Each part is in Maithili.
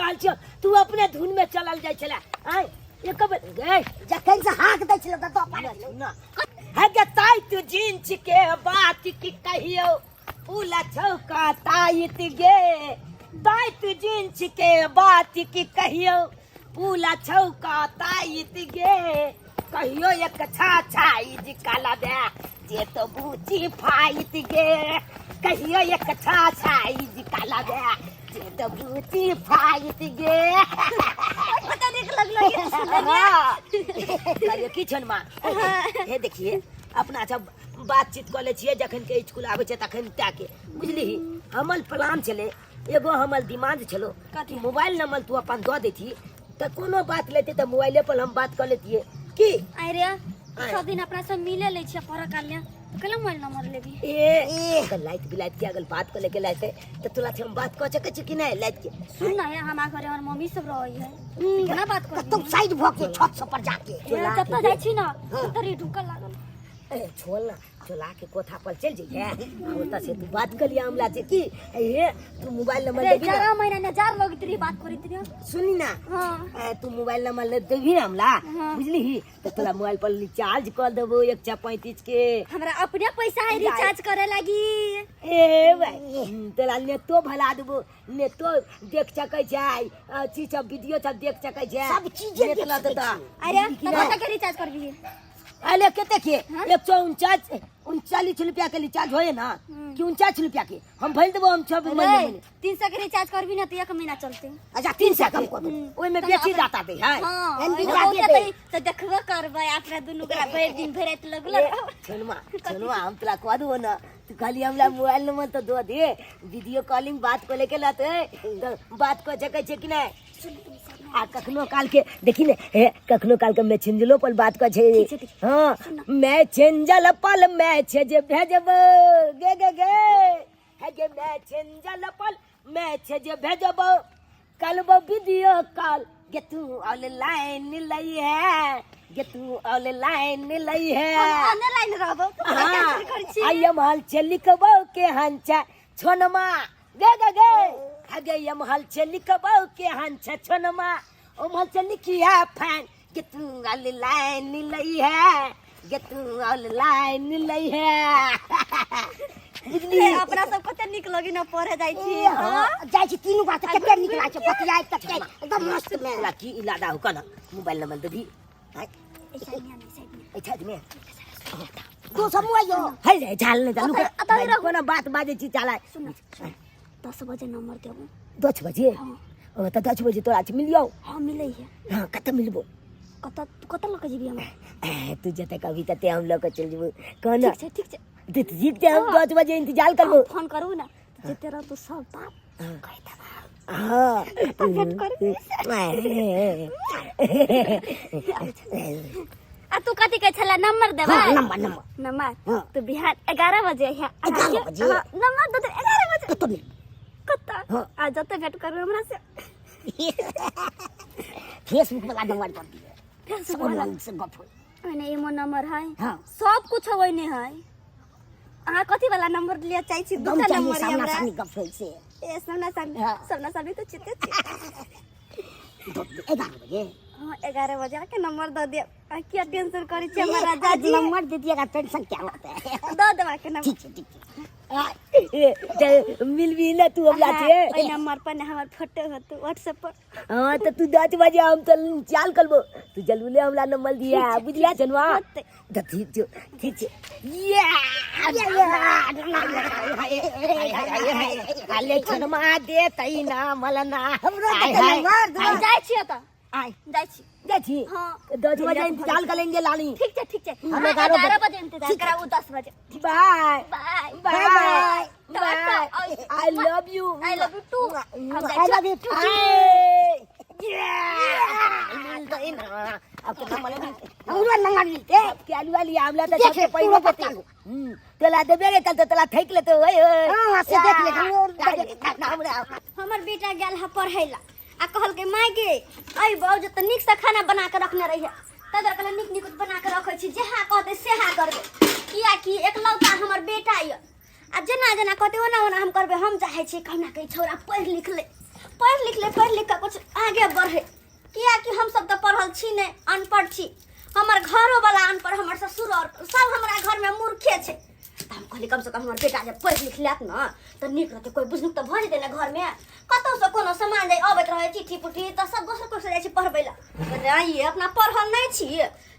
रहल छियौ, तू अपने धुन में चलल जाइ छले। आय एक बेर गे। जखन से हाक दै छलै तऽ दऽ पाड़ै छलै। ना हे गे, ताइत जींस के बात की कहियो, उला छौका ताइत गे, ताइत जींस के बात की कहियो, उला छौका ताइत गे, कहियो एक छा छाई जी काला दे जे तो बूची फाइत गे, कहियो एक छा छाई जी काला दे जे तो बूची फाइत गे। पता नीक लगलो ये सुनने में। हाँ। कहलियै की छन माँ, हे देखिए, अपना सब बातचीत कऽ लै छियै, जखन के स्कूल आबै छै तखन ताके बुझलिही। हमर प्लान छलै एगो, हमर दिमाग छलो कि मोबाइल नंबर तू अपन दऽ देती तऽ कोनो बात लेती तऽ मोबाइले पर हम बात कऽ लेतियै की। अरे, सब दिन अपना सब मिले लै छियै पढ़ऽ काल में, तऽ केना मोबाइल नंबर लेबी? ए, अगर लाइट बिलाइट के अगर बात कऽ लेके लाइट तऽ तोरा से हम बात कऽ सकै छी कि नहि लाइट के? सुन ना, हे हमरा घरे हमर मम्मी सब रहै है, तऽ केना बात करबी? कतौ साइड भऽ के छत सब पर जाके। ए, जतऽ जाइ छी ना ततऽ रे ढुकऽ लागल। ए छोड़ ना, चला के कोठा पर चल जइहे, ओतऽ से तू बात कर लिया हमला से की। ए, तू मोबाइल नंबर रे देबी ना? जरा महीना ने जार लोग इतनी बात करी रही। सुनी ना। हाँ। ए, तू मोबाइल नंबर ले देबी ना हमला? हाँ। बुझली ही तो तोरा मोबाइल पर रिचार्ज कर देबो 135 के। हमरा अपने पैसा है रिचार्ज करे लागी। ए भाई, तोरा नेटो भला देबो, नेटो देख सकै छै, अथी सब वीडियो सब देख सकै छै। सब चीजे नेट देख लगतौ सकै तऽ। छी। अरे, बुझली कि तऽ नहि? कते के रिचार्ज करबी? अरे कते के? हाँ? 149, 39 रुपया के रिचार्ज होए ना कि 49 रुपया के हम भरि देबो, हम सब महीने महीने। 300 के रिचार्ज करबी ना तो एक महीना चलते। अच्छा, 300 कम कऽ देबो। ओहिमे तऽ बेसी अपन- डाटा दे है। हाँ, एमबी ओहिमे जादे बहुते दे। तऽ देखबो करबै अपना दुनू गोरा भरि दिन भरि राति लगल। ए, छनुआ छनुआ, हम तोरा कह देबो ना, तू कहली हमरा मोबाइल नंबर तो दो दे, वीडियो कॉलिंग बात करे के लते तऽ बात कऽ सकै छै कि नहि? आ कखनो काल के देखी ने, हे कखनो काल के मैसेंजरो पर बात कर छै। ठीक छै, ठीक छै। हाँ, मैसेंजर पर मैसेज भेजबो गे गे गे, हे गे मैसेंजर पर मैसेज भेजबो, कलबो वीडियो कॉल गे, तू ऑनलाइन लई है गे, तू ऑनलाइन लई है। हम ऑनलाइन रहबो तू हाँ, टेंशन करै छी। I am हल छे लिखबो के हंचा छोनमा गे गे गे, हगे यम हल छे लिखबो के हंचा छोनमा, ओम हल छे लिखिया फैन गे, तू ऑनलाइन लई है गे, तू ऑनलाइन लई है। बुझली? रे, अपना सब कते नीक लगी ना पढ़े जाइ छी। हाँ, जाइ छी तीनू बात कते नीक लागै छै बतियाइत कते एकदम मस्त में। तोरा की इलादा हो कना मोबाइल नंबर देबी? आय, ऐ साइड में, ऐ साइड में। ऐ साइड में। तू सब मुआइयो। है रे, झाल नहीं चालू कर। अतः ही रहो। कोना बात बाजे छी चाला। सुन ना, सुन। 10 बजे नंबर देबो। 10 बजे? हाँ। ओ तऽ 10 बजे तोरा मिलियौ? हाँ, मिलै है। हाँ, कतऽ मिलबो? कतऽ तू कतऽ लऽ के जेबी हमरा? ए, तू जते कभी तते हम लऽ के चल जेबो कहना। ठीक छै, ठीक छै। ठीक ठीक छै, हम हाँ। 10 बजे इंतजार करबो। हम फोन करू ना तऽ जते रहतौ सब बात कहि देबो। हाँ। कतऽ भेंट करबी? आ तू कथी कहै छला नंबर देबै? हाँ, नंबर नंबर। नंबर। हाँ। तू बिहान 11 बजे है। 11 बजे? हाँ, नंबर दे दे 11 बजे। कतऽ मिलबी? कतऽ? हाँ। आ जते भेंट करबै हमरा से। फेसबुक वाला नंबर पर दिए। फेसबुक वाला। ऑनलाइन से गप होई। ओने इमो नंबर है। हाँ। सब कुछ ओने है। अहाँ कथी वाला नंबर लिया चाहै छी? दम दूटा चाहिए नंबर है सामना हमरा। सामनी गप होई से। ए, सामना सामनी। हाँ। सामना सामनी तऽ चिते छी। 11 बजे। हाँ, 11 बजे आके नंबर दऽ देब। आ किया टेंशन करै छी हमर राजा जी? नंबर दे दिएगा, टेंशन क्या होता है? दऽ देब आके नंबर। ठीक है, ठीक है। ए, ते मिलबी ना तू हमरा हाँ, से? ओहि नंबर पर ने हमर फोटो होतौ व्हाट्सएप पर। हाँ, तो तू 10 बजे हम चल चाल करबो, तू जलूले हमरा नंबर दिया, बुझलिया जनवा? होतै। तो ठीक छौ, ठीक छौ। ये अले छनमा दे तई ना मलना। हमरो आय, देतै हाय। नंबर, दू। हम जाइ छियै तऽ। आय। जाइ छी। जाइ छी? हाँ। 10 बजे इंतजार करेंगे लाली। ठीक छै, ठीक छै। हम अहाँ 11 11 बजे। बजे इंतजार कराबू, 10 बजे। Bye. Bye. Bye. Tata. Bye. I love you. I love you too. हम जाइ I छी। Love you too. मिलतै ना अब कितना मला मिलतै? हमरो नंबर मिलते। के आलू वाली आमला तऽ देख सबके ले, पैनो तोरो देतै। बता दो। तोला देबे रे कल तऽ तोला थैक लेतौ। ओए ओए। हाँ, से देख ले, हमरो हमर बेटा गेल है पढ़ै ला आ कहलकै माय गे अयबौ जे तऽ नीकसँ खाना बना कऽ रखने रहिहे, ताहि दुआरे कहलियै नीक नीक बना कऽ रखै छी, जेहा कहतै सेहा करबै, किएकि एकलौता हमर बेटा यऽ आ जेना जेना कहतै ओना ओना हम करबै। हम चाहै छियै कहुना कऽ ई छौड़ा पढ़ि लिख ले, पढ़ि लिख ले, पढ़ि लिख कऽ कुछ आगे बढ़े, कियाकि हम सब तऽ पढ़ल छी नहि, अनपढ़ छी। हमर घरो वाला अनपढ़, हमर ससुर और सब हमरा घर में मूर्खे छै। तऽ हम कहली कम से कम हमर बेटा जे पढ़ि लिख लेत ने तऽ नीक रहतै, कोइ बुझनुक तऽ भऽ जेतै ने। घरमे कतहुसँ कोनो सामान जे अबैत रहै चिट्ठी पुट्ठी तऽ सब दोसर कोइ जाइ छै पढ़बै लए। आइए अपना पढ़ल नहि छी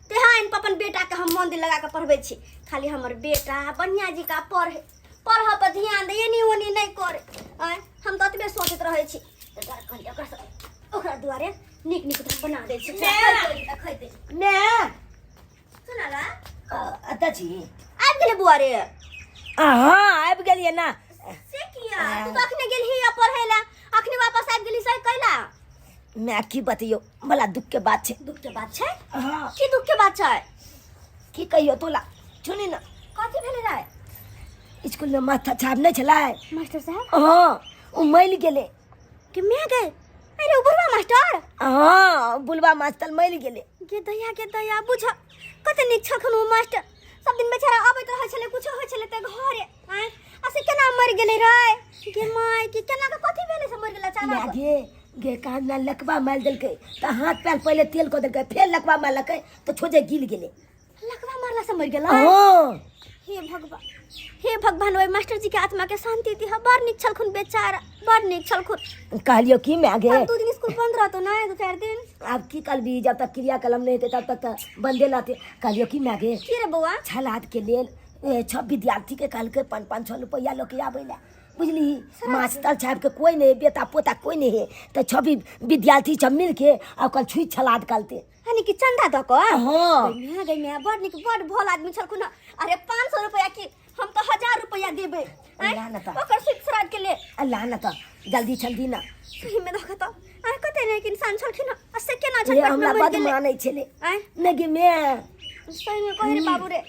तेहन अपन बेटाके हम मन दिल लगा कऽ पढ़बै छी। खाली हमर बेटा बढ़िआँ जिका पढ़े, पढ़ऽ पर ध्यान दे, एनी ओनी नहि करे। आँय, हम तऽ ओतबे सोचैत रहै छी। तऽ दुआरे कहलियै ओकरा ओकरा दुआरे नीक नीक हम बना दै छी। खैतै ने सुनला। एतऽ छी। आबि गेलै बुआ रे? हँ, आबि गेलियै ने। से किया? तू तऽ अखने गेलही या पढ़ै ला, अखने वापस आबि गेली, से कैला? मैं की बतैयौ, बड़ा दुख के बात छै। दुख के बात छै? हँ। की दुख के बात छै? की कहियौ तोला, सुनी ने। कथी भेलै रे? स्कूल में मास्टर साहब नहि छलै? मास्टर साहब? हँ, ओ मरि गेलै। के मैं गए? अरे ओ बुढ़वा मास्टर? हँ, बुलबा मास्टर मरि गेलै। गे दया, गे दया, बुझ कते नीक छलखुन ओ मास्टर। सब दिन बेचारा अबैत रहै छलै, कुछो होइ छलै तऽ घरे। आँय, आ से केना मरि गेलै रे? गे माय, के केना के कथी भेलै से मरि गेलै अचानक? गे गे कान में लकवा मारि देलकै तऽ हाथ पैर पहिले तेल कऽ देलकै, फेर लकवा मारलकै तऽ छोजे गिल गेलै। लकवा मारला से मरि गेलै? हँ। हे भगवान, हे भगवान, ओहि मास्टर जी के आत्मा के शांति दिह। बड़ नीक छलखुन बेचारा, बड़ नीक छलखुन। कहलियो की मैं गे, अब 2 दिन स्कूल बंद रहतो ना, 2-4 दिन। आब की करबी, जब तक क्रिया कलम नहीं हेतै तब तक तऽ बंदे रहते। कहलियो की मैं गे, की रे बौआ? छलाद के लेल छह विद्यार्थी के कहलकै 500-500 रुपैआ लऽ के आबै लए, बुझली? मास्टर साहब के कोई नहीं, बेटा पोता कोई नहीं है, तऽ छह विद्यार्थी सब मिल के आ ओकर छुई छलाद करते। यानी कि चंदा दऽ कऽ? हँ। गई म्या, गई म्या, बड़ नीक, बड़ भोल आदमी छलखुन हँ। अरे 500 रुपैआ की, हम तऽ 1000 रुपैआ देबै। आँय? ला ना तऽ। ओकर सुख श्राद्ध के लिए। अल्लाह न तऽ जल्दी जल्दी ना। सही में देखऽ तऽ आँय, कते नीक इंसान छलखिन हँ, आ से केना ये झटपट में हमरा मरि बड गेलै। मानै छलै। आँय? नहि गे मे। सही में कहे रे बाबू रे।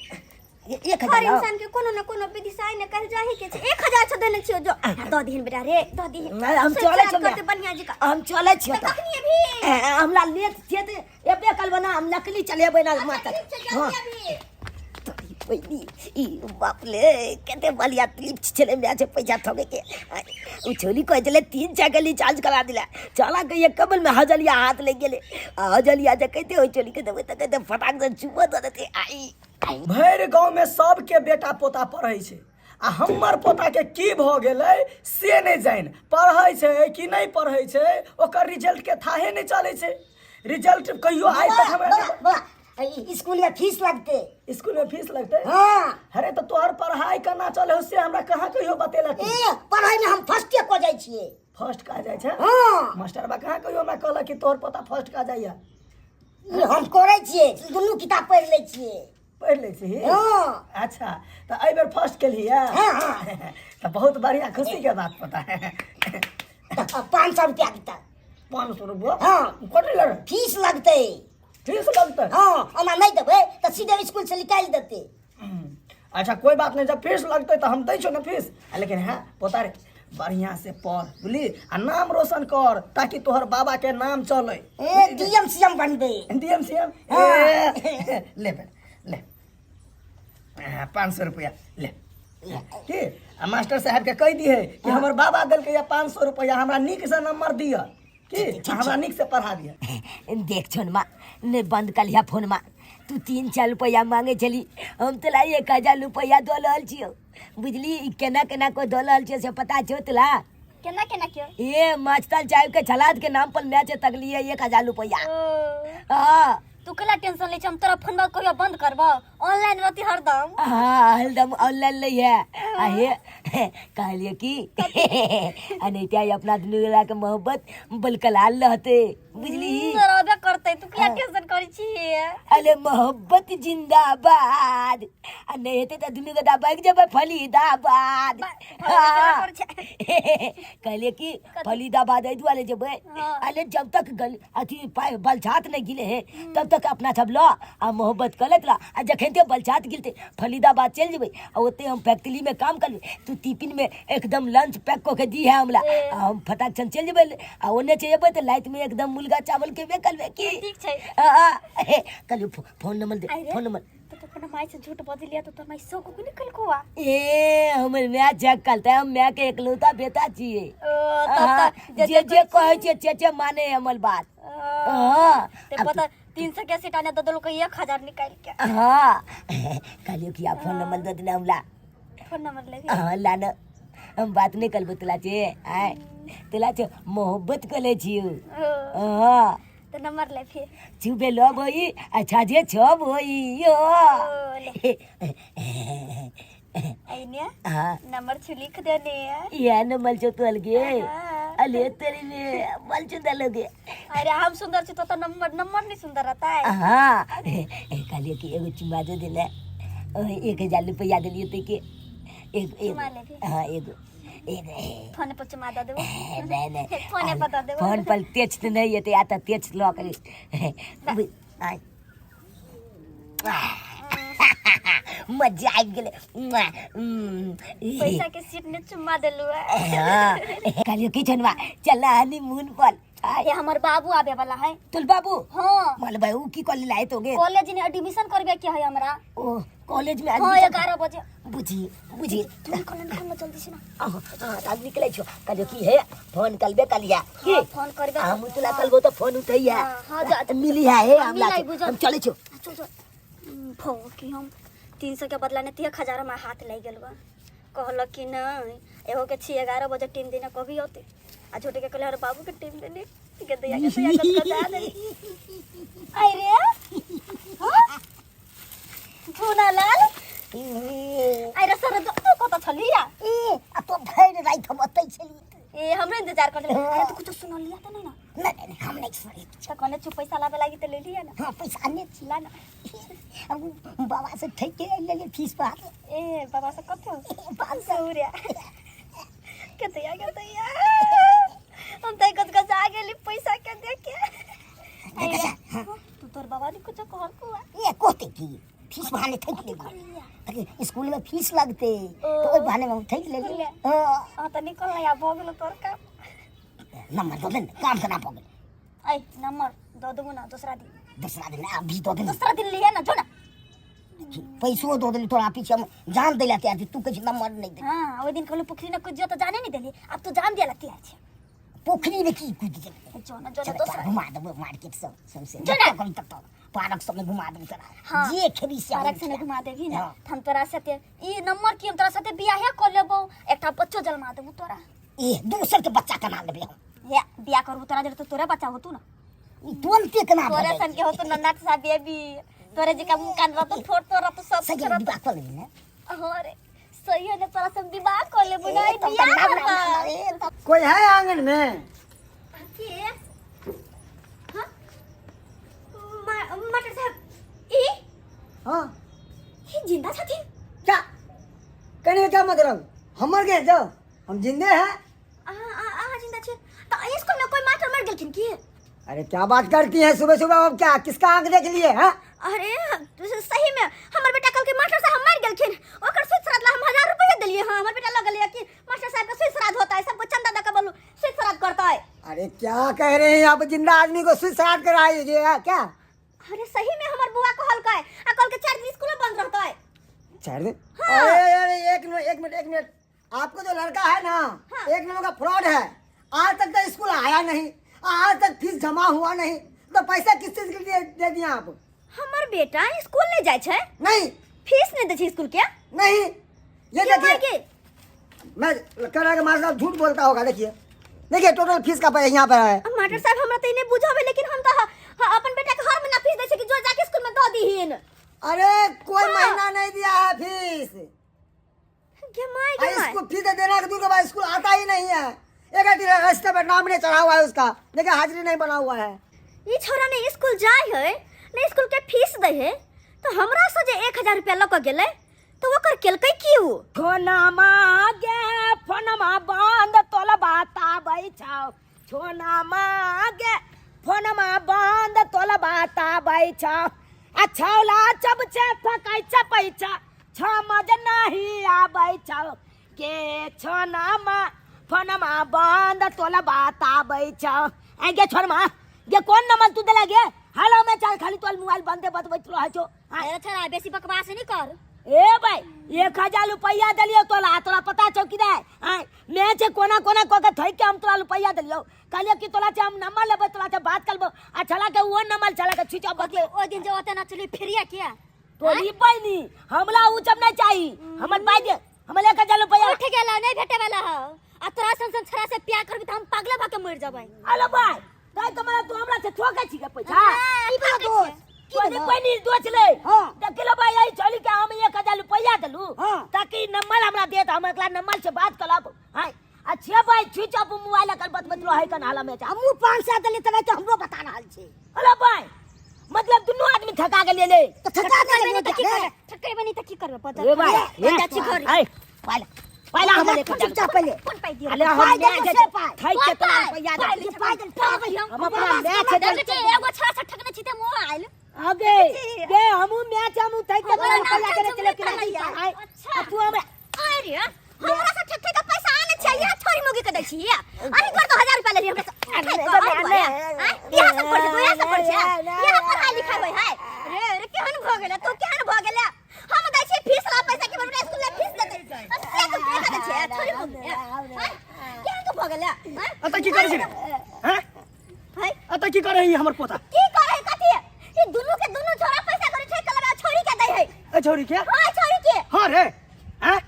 एक हर हजार लाउ। इंसान के कोनो न कोनो विधि से आइ न कल जाही के छै। 1000 छौ देने छियो, जो दऽ दिहन बेटा रे, दऽ दिहन। नहि, हम से चलै श्राद्ध छियौ। करतै बढ़िआँ जकाँ। हम चलै छियौ। तऽ तऽ कखनी अभी? हमरा लेट छै तऽ एबे करबै ना, हम नकली चलेबै ना माता। ठीक छै, हँ। जल्दी अभी। तोरी पहिली ई बाप ले, कते बढ़िया क्लिप छलै मैच छै पैसा ठगे के। ओ छोली कहै छलै 3 सौ के रिचार्ज करा दिला, चला के एक कबल में हजलिया हाथ लागि गेलै आ हजलिया जे कहिते ओहि छोली के देबै तऽ कहिते फटाक से चुपो दऽ देतै। आई आई। भरि गाँवमे सबके बेटा पोता पढ़ै छै आ हमर पोताके की भऽ गेलै से नहि जानि, पढ़ै छै कि नहि पढ़ै छै, ओकर रिजल्टके थाहे नहि चलै छै। रिजल्ट कहियो आइ तक हमरा नहि- बौआ, स्कूल में फीस लगते। स्कूल में फीस लगतै? हाँ। अरे तऽ तोहर पढ़ाई केना चलै हो से हमरा कहाँ कहियो बतेलक? ए, पढ़ाई में हम फर्स्टे कऽ जाइ छियै। फर्स्ट कहा जाइ छै? हाँ। मास्टरबा कहाँ कहियो हमरा कहलक कि तोहर पोता फर्स्ट कहा जाइया? ई हम करै छियै, दुनू किताब पढ़ि लै छियै। पढ़ि लै छी? हाँ। अच्छा, तऽ एहि बेर फर्स्ट केलही? हाँ, हाँ। तऽ बहुत बढ़िया, खुशी के बात पता है। 500 रुपया देता। 500 रुपया? हाँ। कथी लगे? फीस लगतै। फीस लगतै? हाँ, ओना नहि देबै तऽ सीधे स्कूल से निकालि देतै। अच्छा, कोई बात नहीं, जब फीस लगतै तऽ हम दै छियौ ने फीस। आ लेकिन हाँ पोता रे, बढ़िया से पढ़, बुझली? आ नाम रोशन कर ताकि तोहर बाबा के नाम चले। ए, डीएम सीएम बनबै। DM CM. हाँ। ले बेटा ले, 500 रुपया ले की। आ मास्टर साहब के कहि दिहे कि हमर बाबा देलकै या 500 रुपया, हमरा नीक से नंबर दिअ की, आ हमरा नीक से पढ़ा दिअ। देख छोनमा, ने बंद कलिया फोनमा। तू 3-4 रुपया मांगे छली, हम तोला 1000 रुपया दऽ रहल छियौ, बुझली? ई केना केना को दऽ रहल छियौ से पता छौ तोला? केना केना क्यों? ए मास्टर साहब के छलाद के नाम पर मैच तकलिए 1000 रुपया। हाँ। तू केला टेंशन लै छ? हम तोरा फोन कहियो बंद करबो? ऑनलाइन रहती हरदम। हाँ, हरदम ऑनलाइन नहीं है। आ हे, कहलिए कि अनैतिया अपना दुनू गोला के मोहब्बत बलकलाल रहते, बुझली? रहबे करते, तू किया टेंशन करै छी? अरे मोहब्बत जिंदाबाद। आ नहीं हेतै तऽ दुनू गोटा भागि जेबै फरीदाबाद। फरीदाबाद हाँ। कहलिए कि फरीदाबाद एहि दुआरे जेबै, अरे जब तक गल अथी बलछात नहि गिले है तब तक अपना सब लऽ आ मोहब्बत कऽ लैत रह, आ जखन बलछात गिलते फरीदाबाद चलि जेबै आ ओते हम फैक्ट्रीमे काम करबै, तू टिफिनमे एकदम लंच पैक कऽ के दी है हमरा, आ हम फटाक सन चलि जेबै, आ ओन्ने चलि जेबै तऽ रातिमे एकदम मुर्गा चावल खेबे करबै की? ठीक छै। आ, आ, हे, कहलियौ फोन नंबर दे। अरे। Phone number. तऽ अपना माई से झूठ बजलिया तो तोर माई सौ को नहीं कलको आ। ए हमर my जकल त हम my के एकलौता बेटा छियै। ओ तब हाँ, त जे जे कहै छियै जे जे माने हमर बात। हाँ। ते पता 300 के सीट आने दऽ देलकै 1000 निकालि के। हाँ, कहलियो कि आप फोन नंबर दऽ देना हमरा। फोन नंबर लेबही? हाँ लाना, हम बात नहीं करबो तोला से। आय तोला से मोहब्बत कर ले छियो। ओ, हाँ। तो नंबर ले फिर। चुबे लब होई अच्छा जे छब होई यो। ओ, ले। अइने हाँ। नंबर छु लिख देने है। या नंबर छो तोल गे। हाँ। अले तेरी में बल चुंदा लगे। अरे हम सुंदर छी तो नंबर नंबर नहीं सुंदर रहता है। हाँ। कहलियो कि एगो चुमा दे देला। 1000 रुपया देलियो ते के एक एक। चुमा लेबही? हाँ, एगो एक। फोन पर चुमा दे देबो। नहीं नहीं। फोने पर दे देबो। फोन पर तेज तो नहीं है ते आता तेज लो करे। आय। मजा आबि गेलै। पैसा के सीट ने चुम्मा देलु है। हाँ, कहलियो की छनवा चल हनीमून पर। ये हमर बाबू आबे वाला है। तुल बाबू? हाँ। माल भाई उ की कॉलेज लाए तोगे? कॉलेज में एडमिशन करबे के है हमरा। ओ कॉलेज में हाँ, एडमिशन? 11 बजे। बुझी बुझी। तू निकल निकल ना जल्दी से ना। हाँ, हाँ, आज निकले छो। कहलियो की हे फोन करबे कलिया। की? हाँ, फोन करबे। हम तुला करबो तो फोन उठैया। हाँ, हाँ, जा, जा। मिली है हे हाँ, हमरा मिलाई के। बुझल। हम चले छो। चल, चल। फो कि हम 300 के बदला ने 1000 हमार हाथ लग गेल बा। कहलक कि नहीं एगो के छी 11 बजे टीम देना कभी होते आ छोटे के कहले अरे बाबू के टीम देने के दैया के दैया के कदा दे। अरे हां झोना लाल अरे सर तो कत छलिया? ए आ तो भरि राति हम ओतै छली। ए हमरे इंतजार कर। अरे तो कुछ सुन लिया त नहीं ना? नहीं, नहीं, नहीं, हम नहीं सुनली। तो कहने छु पैसा लावे लागी त ले लिया ना। हां पैसा ने ला ना। अब बाबा से ठक के ले ले फीस पर। ए बाबा से कथो? 500। रे। के दैया के दैया हम त कत कत आ गेली पैसा के देख के। देखा, हाँ। तू तोर बाबा ने कुछ कहल कुआ? ए कहते की फीस बहाने ठक ले। ताकि स्कूल में फीस लगते तो ओइ बहाने में हम ठक ले। ले। हां। हां त निकल ना भऽ गेलो तोर काम। नंबर दो दे काम करना पड़ गेल। ऐ नंबर दो देबो ना दूसरा दिन। दूसरा दिन अभी दो दिन। दूसरा दिन लिया ना जो ना। पैसो दो देली तोरा पीछे हम जान देला तैयार छी, तू कहै छी नंबर नहीं दे। हां ओइ दिन कहलु पोखरी न कुदियो त जाने नहीं देली, अब तू जान देला तैयार छी। पोखरी में की कूद जेबै? जो ना, जो ना, चल, दूसरा। घुमा देबो मार्केट सब सौंसे। जो ना। जतऽ करी ततऽ पार्क सब में घुमा देबो तोरा। हाँ। जे खेबी से पार्क हम सब में घुमा देबी ना। हाँ। हम तोरा साथे ई नंबर की हम तोरा साथे बियाहे कर लेबो, एकटा बच्चो जन्मा देबो तोरा। ए दोसर के बच्चा केना लेबै हम? हे बियाह करबो तोरा जरे तो तोरे बच्चा होतू ना। ई तुरंते केना भऽ तोरे जाइ सन के होतू नन्ना सा बेबी, तोरे जी का मुंह कान रहतो ठोर तोर रहतो सब सही कुछ रहतो। विवाह कर लेबी ना? हाँ रे सही है ना, तोरा से विवाह कर लेबो ना, ए, तब बियाह तऽ नाम, करबा। नाम, नाम, ए, तब कोई है आंगन में? के? हाँ? मास्टर साहब, ई? हाँ। ई जिंदा छथिन? क्या? कहने का क्या मतलब? हमर के जाओ, हम जिंदे हैं। अहाँ जिंदा छी। तो स्कूल में कोई मास्टर मर गेलखिन की? अरे क्या बात करती है सुबह सुबह, अब क्या किसका आंख देख लिए हैं? अरे सही में हमर बेटा कल के मास्टर साहब मर गेलखिन, ओकर सुई श्राद्ध ला हम 1000 रुपया देलिए। हां हमर बेटा लगल कि मास्टर साहब का सुई श्राद्ध होता है, सबको चंदा दे के बोलू सुई श्राद्ध करता है। अरे क्या कह रहे हैं आप, जिंदा आदमी को सुई श्राद्ध कराइए क्या? अरे सही में हमर बुआ कहलकै आ कल के 4 दिन स्कूल बंद रहतै। 4 दिन? हाँ। अरे अरे एक मिनट एक मिनट एक मिनट, आपको जो लड़का है ना, हाँ। एक नंबर का फ्रॉड है। आज तक तो स्कूल आया नहीं, आज तक फीस जमा हुआ नहीं, तो पैसा किस चीज के लिए दे दिया आप? हमर बेटा स्कूल नहीं जाय छै? नहीं। फीस नहीं दे छै स्कूल के? नहीं। ये के देखिए, मार के? मैं कह रहा कि मास्टर साहब झूठ बोलता होगा। देखिए देखिए टोटल फीस का पैसा यहाँ पर है। अब मास्टर साहब हमरा तो इन्हें बुझावे, लेकिन हम तो अपन बेटा के हर महीना फीस दे छै कि जो जाके स्कूल में दऽ दीहिन। अरे कोई हाँ। महीना नहीं दिया है फीस। के my के अरे my. इसको फीस देना के दूर के बाद स्कूल आता ही नहीं है। एक रास्ते पर नाम नहीं चढ़ा हुआ है उसका, देखिए हाजिरी नहीं बना हुआ है। ये छोरा ने स्कूल जाय है ने स्कूल के फीस दे है, तो हमरा से जे 1000 रुपया लऽ के गेलै तो ओकर केलकै की उ? फोनमा गे फोनमा बंद तोला बताबै छौ, छोनामा गे फोनमा बंद तोला बताबै छौ, आ छौला चब छे थकै चपै छ, समझ नहीं आबै छौ के छोनामा फोनमा बंद तोला बताबै छौ। आ गे छोनमा गे कोन नंबर तू देला गे? हेलो में हमेशा खाली तोर मोबाइल बंदे बतबैत रहै छौ। अरे छोरा, बेसी बकवास नहीं कर। ए भाई, 1000 रुपया देलियो तोला, तोरा पता छौ कि नहीं? आय मैं छे कोना कोना क के थक के हम तोरा रुपया देलियो। कहलियो कि तोला से हम नंबर लेबै, तोला से बात करबो, आ छला के वो नंबर छला के छिचा बदले। ओ दिन जो ओते ना चली फिरिया किया तोरी बहिनी, हमरा उ सब नहीं चाही, हमर पाई दे, हमर 1000 रुपया। उठ गेला, नहीं भेटे वाला हो। आ तोरा सन सन छड़ा से प्यार करबी त हम पागल भ के मर जबै। अरे भाई, तै तो मला तू हमरा से ठोकै छी के पैसा? हाँ, की भेलो दोस्त? की तोरी भेलो? बहिनी दोष ले। हाँ। देखलो भाई, यही चली के हम 1000 रुपया देलू। हाँ। ताकि नंबर हमरा देत, हम एकला नंबर से बात करब। हाय, अच्छे भाई, स्विच ऑफ मोबाइल अकर बतबैत रहै कन हाला में। हमहूँ 500 देलियै तब तो हमरो बता रहल छै। अरे भाई, मतलब दुनू आदमी थका गेलियै ले। तऽ थका थकबै गेलियै नहीं त की रे। करबै? थकबै नहीं त की करबै? पता ए भाई, ए चाची घर। ए, पाइला, पाइला हमर एक हजार। चुपचाप पहिले। कोन पाइ दियौ? अरे हम पाइ मैच देलको से पाइ। थक के तोरा पाइ, रुपया पाइ, देलियै। पाइ देल, पाइ देल। हम अपना मैच देखै छी, एगो छड़ा से ठकने छी त मोह आयल। आगे गे हमू मैच हमू थक के तोरा हमरा नाम रुपया देने चले कि चुमरी नहीं? करैया। आय, अच्छा। आ तू हमरा अरे हमरा से ठक के पैसा आने चाहिए, छोरी मोगी के दै छी। अरे तोर तो 1000 रुपया ले हमरा से। यहाँ सब पढ़, यहाँ सब पढ़, यहाँ पढ़ाई लिखाई होय है। रे रे, केहन भ गेलै तू? केहन भ गेलै? हम दै छी फीस ला पैसा के बड़ा स्कूल ले फीस देतै, से तू के दै छी छोरी मोगी? केहन तू भ गेलै? अतऽ की करै छी रे? हैं? है अतऽ की करै है हमर पोता? की करे? कथी ई दुनू के दुनू छोरा पैसा करे छै कलरा छोरी के दै है। ए छोरी के? हां, छोरी के। हां रे, हैं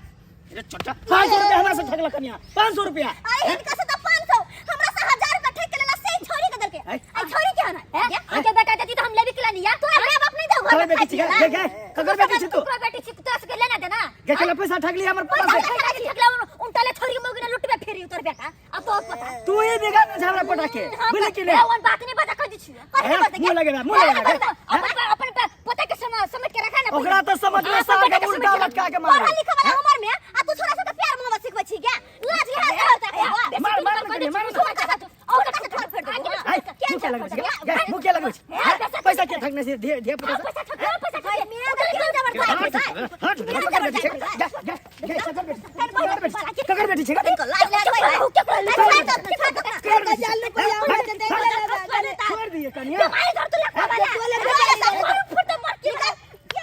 रे छोटा, 500 रुपया हमरा से ठगला कनिया, 500 रुपया। अरे हिनका से त 500, हमरा से 1000 रुपया ठक के लेला से छोरी के देलके। हैं? आई छोरी के हन है के बेटा देती त हम लेबी के लानी या तोरा माय बाप नहीं दे घर ककर में बेटी छी खाइ गे? गे ककर बेटी छी तू? तोरा बेटी छी, तोरा से लेना देना। गे केला पैसा ठगली हमर पोता पैसा से? ठकला ठकला उनटा ले छोरी के मोगी ने लुटबे फेरी तोर बेटा। अब तो पता तू ही बिगाड़ दे हमरा पोता के, बुझली कि नहीं? ए वन बात नहीं बता कर दी छी। हैं? मुंह लगेबा, मुंह लगेबा, हैं? अपन अपन पोता के समझ के रखा ना। ओकरा तो समझ में सार के उल्टा लटका के मारे। पढ़ा लिखा वाला उम्र में आ तू छोरा सब के प्यार मोहब्बत सिखबै छी गे? लाज लिहाज कर ता। मार, मार ना करिए, मार ना। और कथा छोड़ फेर दे। आय, मुंह क्या लगबै छी गे? मुंह क्या लगबै छी? हैं? पैसा के ठगने छी धिया धिया पुता से? पैसा ठक, पैसा ठक, मेरा तो क्यों जबरदस्ती? हट, हट, ककर बेटी छी? जा जा गे, ककर बेटी? ककर बेटी? ककर बेटी छी? इनको लाज लिहाज होय है? ककर बेटी छी? रुपया हमरा के दे दे। छोड़ दिए कनिया। भाई घर तो लगवा वाला फुट मर के।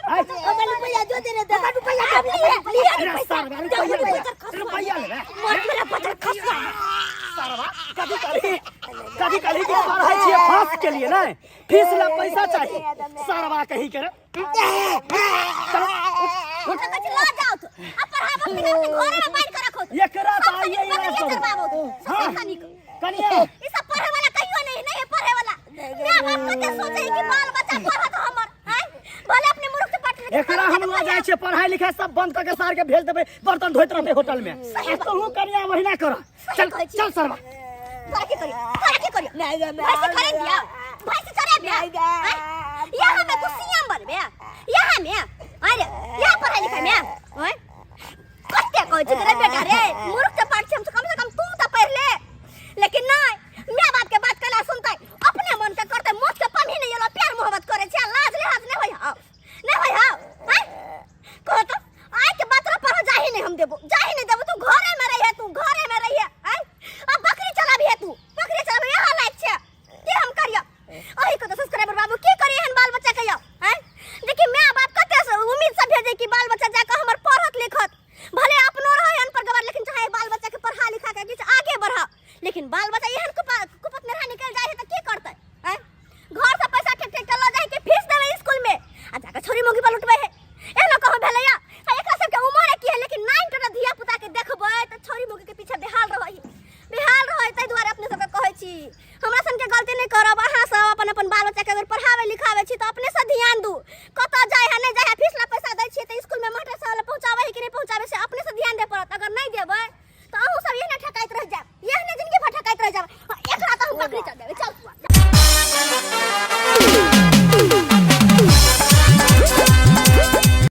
आय, हमर रुपया जो दे रे दे। रुपया दे, लिया। अरे सारवा, रुपया ले, रुपया ले। मर मेरा पत्थर खसवा। सारवा, कथी कहली? कथी कहली कि पढ़ाई छियै फंस के लिए? नहीं, फीस ला पैसा चाहिए सारवा कहीं करे। चलो। तो कछ ला जाओ तो अब पढ़ाबो के अपने घरे में बांध के रखो। एकरा तो आइए इलाज करू। हाँ कनिया, ई सब पढ़े वाला कहियो नहीं नहीं पढ़े वाला। माय बाप कते सोचे कि बाल बच्चा पढ़त हमर हैं, भले अपने मूर्ख से पढ़। एकरा हम लऽ जाइ छियै, पढ़ाई लिखाई सब बंद कऽ के सार के भेज देबै, बर्तन धोइत रहतै होटल में। आ तोहू कनिया ओहिना कर। चल चल सरवा। तोरा की करियो? तोरा की करियो? नहीं गे, भाई से खरीद दिया, भाई से चढ़ा दिया। यहाँ में तू सीएम बनबे यहाँ में? अरे यहाँ पढ़ाई लिखाई में ओए कते कहै छी रे बेटा रे, मूर्ख से पढ़ छी हम, कम से कम तू तो पढ़ ले। लेकिन नहीं, my बाप के बात कला सुनते अपने मन के करते, मोछ के पन्ही नहीं एलो। प्यार मोहब्बत करे छै, लाज लिहाज नहीं होय हाउ, नहीं होय हाउ हैं? कहो तो आइ के बात पर जाही नहीं हम देबो, जाही नहीं देबो। तू घरे में रहिए, तू घरे में रहिए। आइ अब बकरी चलाबिहे, तू बकरी चलाबिहे, यहाँ लायक छै की हम करियो? अही को तो सब्सक्राइबर बाबू, की करिए एहन बाल बच्चा के यौ हैं? देखि, my बाप कते से उम्मीद से भेजे कि बाल बच्चा जाके हमर पढ़त लिखत, भले अपनो रहे अनपढ़ गवार, लेकिन चाहे बाल बच्चा के पढ़ा लिखा के किछु आगे बढ़ा। लेकिन बाल बच्चा एहन कुपत में निकल जाए है त की करतै हैं? घर से पैसा ठेक ठेक के ल जाए के फीस देबै स्कूल में आ जाके छोरी मोगी पर लुटबै है। एहनो कहूँ भेलैया? आ एकरा सबके उमरे की है, लेकिन नाइन टोटा धिया पुता के देखबै त छोरी मोगी के पीछे बेहाल रहै, बेहाल रहै। ताहि दुआरे अपने सबके कहै छी, हमरा सनके गलती नहि करब। अहाँ सब अपन अपन बाल बच्चा के अगर पढ़ाबै लिखाबै छी तऽ अपने से ध्यान दू, कतऽ जाइ है नहि जाइ है। फीस ला पैसा दै छियै तऽ स्कूल में मास्टर साहब लग पहुँचाबै है कि नहि पहुँचाबै, से अपने से ध्यान दे पड़त। अगर नहि देबै